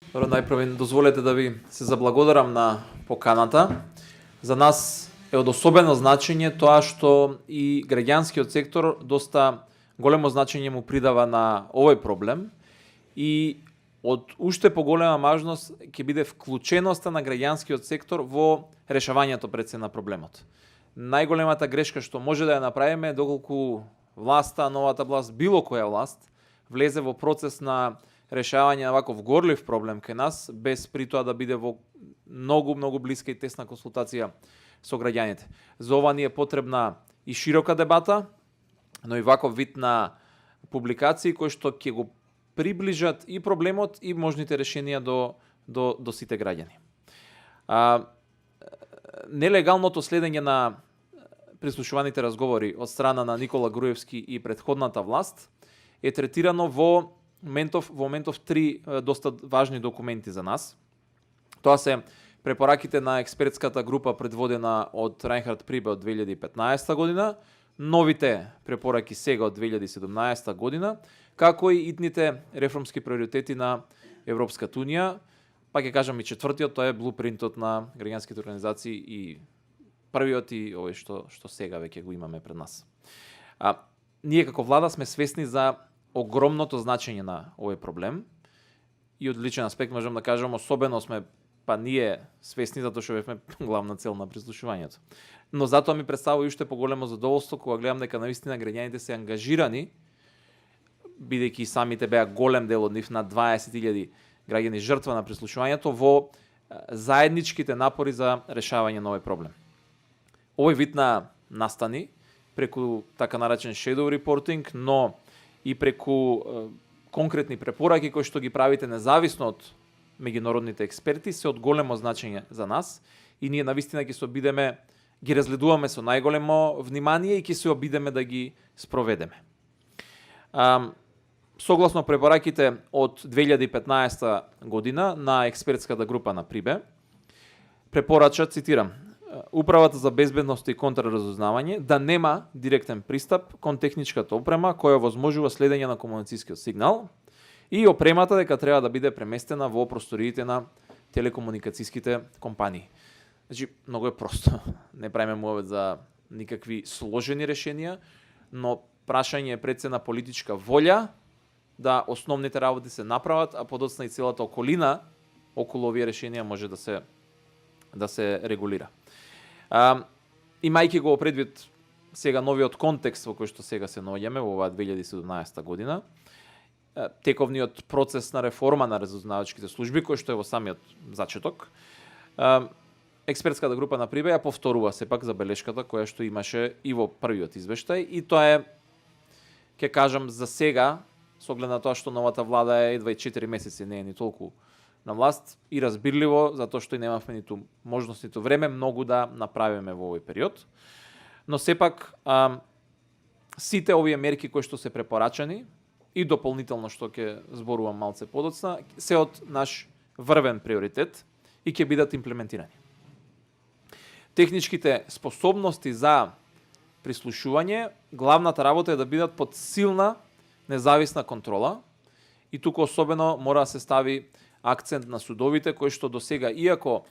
Добро, најпрво дозволете да ви се заблагодарам на поканата. За нас е од особено значење тоа што и граѓанскиот сектор доста големо значење му придава на овој проблем и од уште поголема важност ќе биде вклученоста на граѓанскиот сектор во решавањето пред се на проблемот. Најголемата грешка што може да ја направиме е доколку власта, новата власт, било која власт, влезе во процес на решавање на ваков горлив проблем кај нас, без при тоа да биде во многу блиска и тесна консултација со граѓаните. За ова ни е потребна и широка дебата, но и ваков вид на публикации кои што ќе го приближат и проблемот и можните решенија до сите граѓани. Нелегалното следење на прислушуваните разговори од страна на Никола Груевски и претходната власт е третирано во моментов три доста важни документи за нас. Тоа се препораките на експертската група предводена од Рајнхард Прибе од 2015 година, новите препораки сега од 2017 година, како и итните реформски приоритети на Европската унија, па ќе кажам и четвртиот, тоа е блупринтот на граѓанските организации и првиот и овој што сега веќе го имаме пред нас. Ние како влада сме свесни за огромното значење на овој проблем и од личен аспект можам да кажам особено сме ние свесни затоа што бевме главна цел на прислушувањето. Но затоа ми представува уште поголемо задоволство кога гледам дека навистина граѓаните се ангажирани, бидејќи самите беа голем дел од нив, над 20.000 граѓани жртва на прислушувањето, во заедничките напори за решавање на овој проблем. Овој вид на настани преку така наречен shadow reporting, но и преку конкретни препораки кои што ги правите независно од меѓународните експерти се од големо значење за нас и ние навистина ќе се обидеме, ги разгледуваме со најголемо внимание и ќе се обидеме да ги спроведеме. Согласно препораките од 2015 година на експертската група на Прибе, препорача, цитирам, Управата за безбедност и контраразузнавање да нема директен пристап кон техничката опрема која возможува следење на комуницискиот сигнал и опремата дека треба да биде преместена во просториите на телекомуникацијските компании. Значи, многу е просто. Не правиме муавет за никакви сложени решенија, но прашање е пред се на политичка волја да основните работи се направат, а подоцна и целата околина околу овие решенија може да се регулира. Имајќи го предвид сега новиот контекст во кој што сега се наоѓаме во оваа 2017 година, тековниот процес на реформа на разузнавачките служби, кој што е во самиот зачеток, експертската група на Прибе ја повторува сепак забелешката која што имаше и во првиот извештај и тоа е, ќе кажам за сега, со оглед на тоа што новата влада е едва и 4 месеци, не е ни толку на власт и разбирливо, затоа што и немавме ниту можност, ниту време многу да направиме во овој период. Но сепак, сите овие мерки кои што се препорачани и дополнително што ќе зборувам малце подоцна, се од наш врвен приоритет и ќе бидат имплементирани. Техничките способности за прислушување, главната работа е да бидат под силна независна контрола и туку особено мора да се стави акцент на судовите, кои што до сега, иако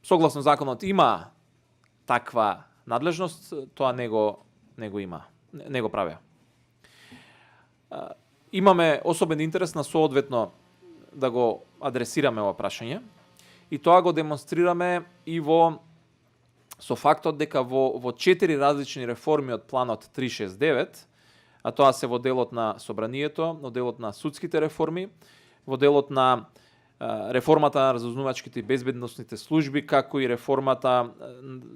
согласно законот има таква надлежност, тоа не го има, не го правеа. Имаме особен интерес на соодветно да го адресираме ова прашање и тоа го демонстрираме и со фактот дека во 4 различни реформи од планот 369, а тоа се во делот на собранието, во делот на судските реформи, во делот на реформата на разузнавачките и безбедносните служби, како и реформата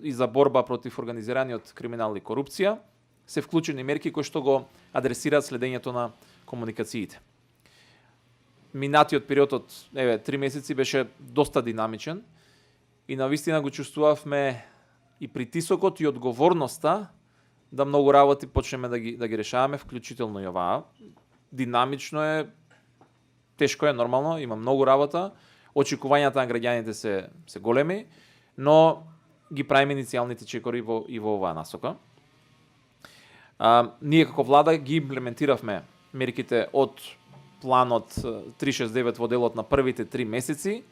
и за борба против организираниот криминал и корупција, се вклучени мерки кои што го адресираат следењето на комуникациите. Минатиот период од 3 месеци беше доста динамичен и навистина го чувствувавме и притисокот и одговорноста да многу работи почнеме да ги решаваме, вклучително и оваа. Динамично е, тешко е, нормално, има многу работа, очекувањата на граѓаните се големи, но ги правиме иницијалните чекори и во оваа насока. Ние како влада ги имплементиравме мерките од планот 369 во делот на првите 3 месеци,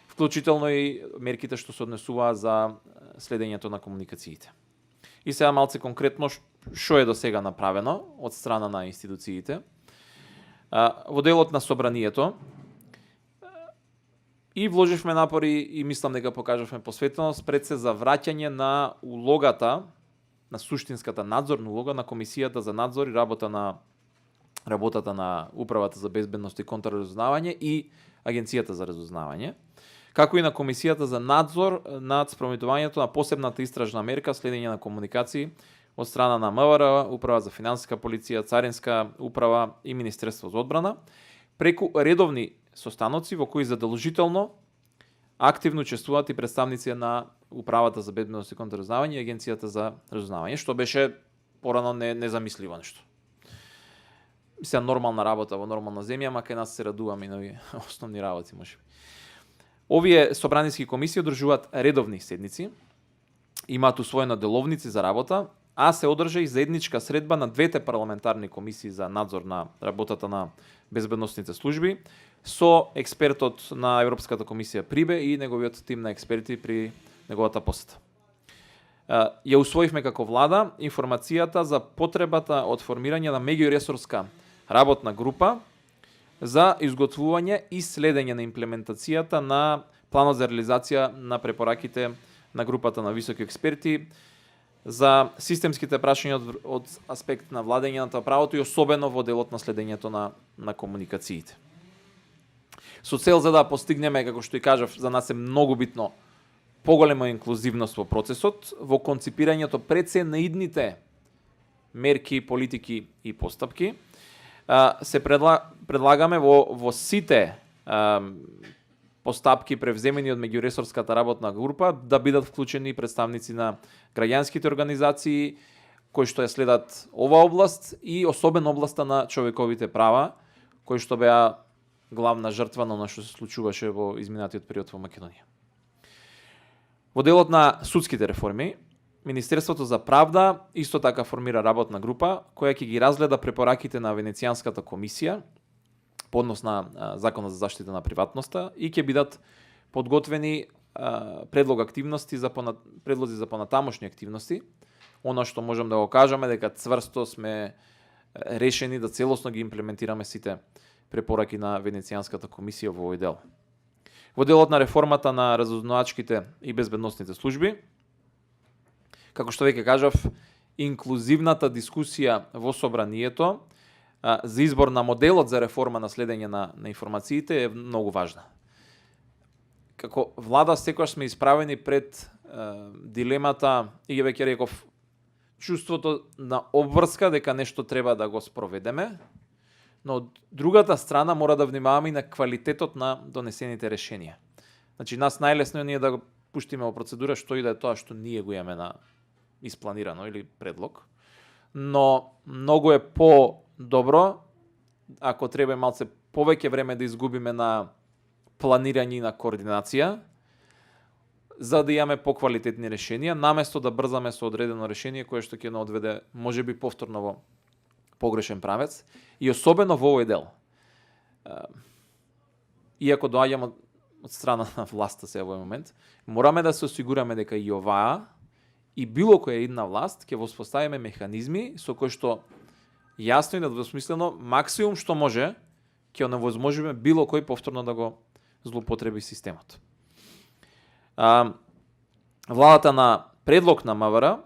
вклучително и мерките што се однесуваат за следењето на комуникациите. И сега малце конкретно што е до сега направено од страна на институциите. Во делот на собранието и вложивме напори и мислам дека покажавме посветеност пред се за враќање на улогата, на суштинската надзорна улога на Комисијата за надзор и работата на Управата за безбедност и контрразузнавање и Агенцијата за разузнавање, како и на Комисијата за надзор над спроведувањето на посебната истражна мерка следење на комуникации од страна на МВР, Управа за финансиска полиција, Царинска управа и Министерство за одбрана, преку редовни состаноци во кои задолжително активно учествуваат и представници на Управата за безбедност и контрразузнавање и Агенцијата за разузнавање, што беше порано незамисливо нешто. Мисля, нормална работа во нормална земја, ама кај нас се радуваме и на овие основни работи, можеби. Овие собраниски комисии одржуваат редовни седници, имаат усвоена деловници за работа, а се одржа и заедничка средба на двете парламентарни комисии за надзор на работата на безбедносните служби со експертот на Европската комисија Прибе и неговиот тим на експерти при неговата посета. Ја усвоивме како влада информацијата за потребата од формирање на меѓуресорска работна група за изготвување и следење на имплементацијата на планот за реализација на препораките на групата на високи експерти за системските прашања од аспект на владењето на правото и особено во делот на следењето на комуникациите. Со цел за да постигнеме, како што и кажав, за нас е многу битно поголема инклузивност во процесот, во конципирањето пред се на идните мерки, политики и постапки, се предлагаме во сите постапки превземени од меѓуресорската работна група да бидат вклучени представници на граѓанските организации кои што ја следат ова област и особено областа на човековите права, кои што беа главна жртва на оно што се случуваше во изминатиот период во Македонија. Во делот на судските реформи, Министерството за правда исто така формира работна група која ќе ги разгледа препораките на Венецијанската комисија по однос на Законот за заштита на приватноста и ќе бидат подготвени предлози за понатамошни активности. Она што можам да го кажеме дека цврсто сме решени да целосно ги имплементираме сите препораки на Венецијанската комисија во овој дел. Во делот на реформата на разузнавачките и безбедносните служби, како што веќе кажав, инклузивната дискусија во собранието за избор на моделот за реформа на следење на информациите е многу важна. Како влада секогаш сме исправени пред дилемата и веќе реков чувството на обврска дека нешто треба да го спроведеме, но од другата страна мора да внимаваме и на квалитетот на донесените решенија. Значи нас најлесно е ние да го пуштиме во процедура што и да е тоа што ние го имаме на испланирано или предлог, но многу е по-добро ако треба малце повеќе време да изгубиме на планирање и на координација, за да имаме поквалитетни решенија, наместо да брзаме со одредено решение кое што ќе не одведе можеби повторно во погрешен правец и особено во овој дел. Иако доаѓам од страна на власта се во овој момент, мораме да се осигураме дека и оваа и било која една власт ќе воспоставиме механизми со кои што јасно и недвосмислено максимум што може ќе оневозможиме било кој повторно да го злоупотреби системот. Владата на предлог на МВР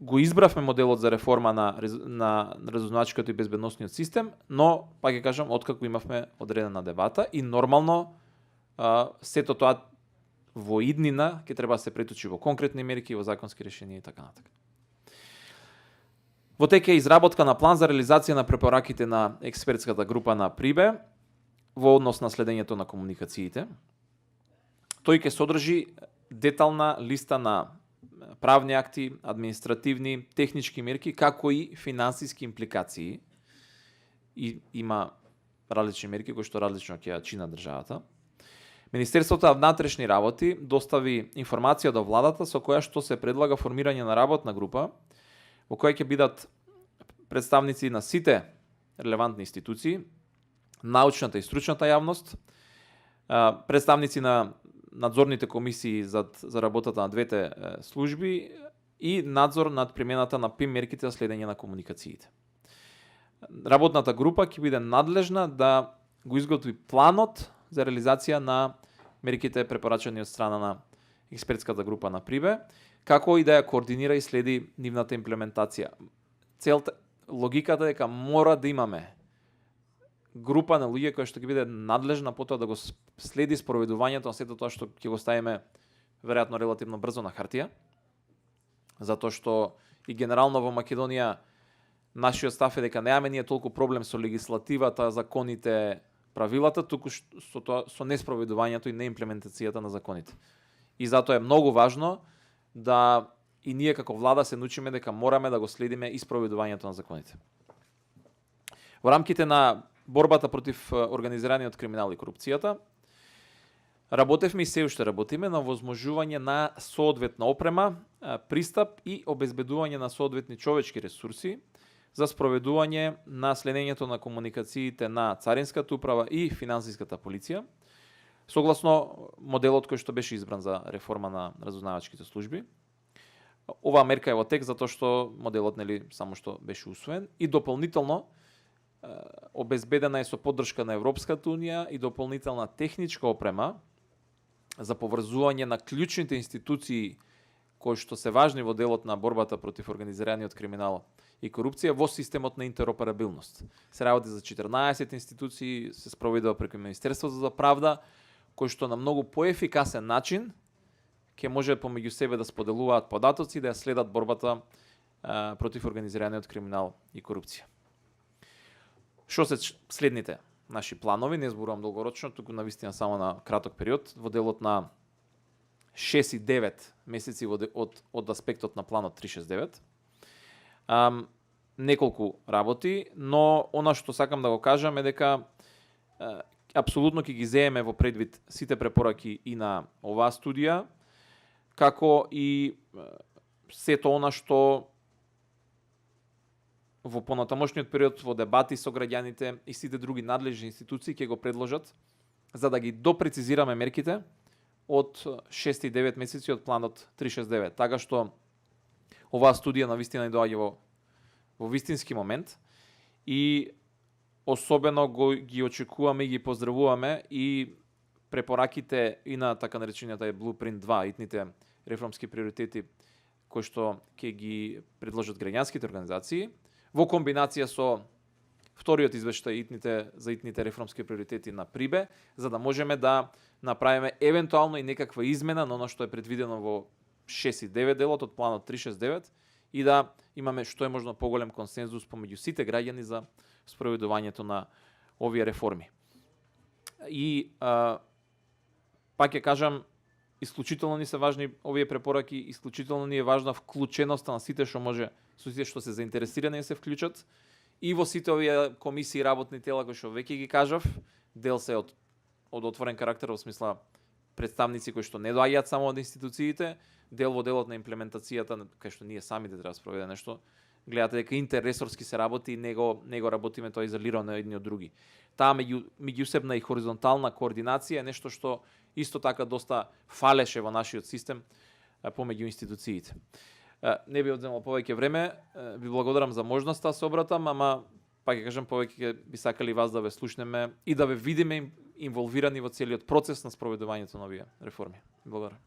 го избравме моделот за реформа на разузнавачкиот и безбедносниот систем, но, пак ќе кажам, откако имавме одредена дебата и нормално сето тоа во иднина ќе треба да се преточи во конкретни мерки, во законски решенија и така натака. Во тек е изработка на план за реализација на препораките на експертската група на Прибе во однос на следењето на комуникациите. Тој ќе содржи детална листа на правни акти, административни, технички мерки, како и финансиски импликации. И има различни мерки кои што различно ќе ја чинат државата. Министерството на внатрешни работи достави информација до владата со која што се предлага формирање на работна група во која ќе бидат представници на сите релевантни институции, научната и стручната јавност, представници на надзорните комисии за работата на двете служби и надзор над примената на ПИМ мерките за следење на комуникациите. Работната група ќе биде надлежна да го изготви планот за реализација на мерките препорачани од страна на експертската група на Прибе, како и да ја координира и следи нивната имплементација. Логиката е дека мора да имаме група на луѓе кои што ќе биде надлежна потоа да го следи спроведувањето на сето тоа што ќе го ставиме веројатно релативно брзо на хартија, затоа што и генерално во Македонија нашиот став е дека немаме ние толку проблем со легислативата, законите, правилата, туку со неспроведувањето и неимплементацијата на законите. И затоа е многу важно да и ние како влада се научиме дека мораме да го следиме и спроведувањето на законите. Во рамките на борбата против организираниот криминал и корупцијата, работевме и се уште работиме на возможување на соодветна опрема, пристап и обезбедување на соодветни човечки ресурси за спроведување на следењето на комуникациите на Царинската управа и финансиската полиција, согласно моделот кој што беше избран за реформа на разузнавачките служби. Оваа мерка е во текст затоа што моделот само што беше усвоен и дополнително обезбедена е со поддршка на Европската унија и дополнителна техничка опрема за поврзување на клучните институции кои што се важни во делот на борбата против организираниот криминал и корупција во системот на интероперабилност. Се работи за 14 институции, се спроведува преку Министерството за правда, кои што на многу поефикасен начин ќе може помеѓу себе да споделуваат податоци и да ја следат борбата против организираниот криминал и корупција. Што се следните наши планови, не зборувам долгорочно, туку навистина само на краток период, во делот на 6 и 9 месеци од аспектот на планот 369. Неколку работи, но она што сакам да го кажам е дека апсолутно ќе ги земеме во предвид сите препораки и на оваа студија, како и сето она што во понатамошниот период во дебати со граѓаните и сите други надлежни институции ќе го предложат за да ги допрецизираме мерките од 6 и 9 месеци од планот 369. Така што оваа студија навистина и доаѓа во вистински момент и особено ги очекуваме и ги поздравуваме и препораките и на така наречениот Blueprint 2, итните реформски приоритети кои што ќе ги предложат граѓанските организации, во комбинација со вториот извештај за итните реформски приоритети на Прибе, за да можеме да направиме евентуално и некаква измена на оно што е предвидено во 6 и 9 делот од планот 369 и да имаме што е можно поголем консензус помеѓу сите граѓани за спроведувањето на овие реформи. И пак ќе кажам, исклучително ни се важни овие препораки, исклучително ни е важна вклученоста на сите што може, со сите што се заинтересирани да се вклучат и во сите овие комисии и работни тела кои што веќе ги кажав, дел се од отворен карактер, во смисла представници кои што не доаѓаат само од институциите, дел во делот на имплементацијата, кај што ние самите треба да спроведе нешто, гледате дека интерресорски се работи и не го работиме тоа изолирано едни од други. Таа меѓусебна и хоризонтална координација е нешто што исто така доста фалеше во нашиот систем помеѓу институциите. Не би одземал повеќе време, ви благодарам за можноста да се обратам, ама пак ќе кажам повеќе би сакали вас да ве слушнеме и да ве видиме инволвирани во целиот процес на спроведувањето на овие реформи. Благодарам.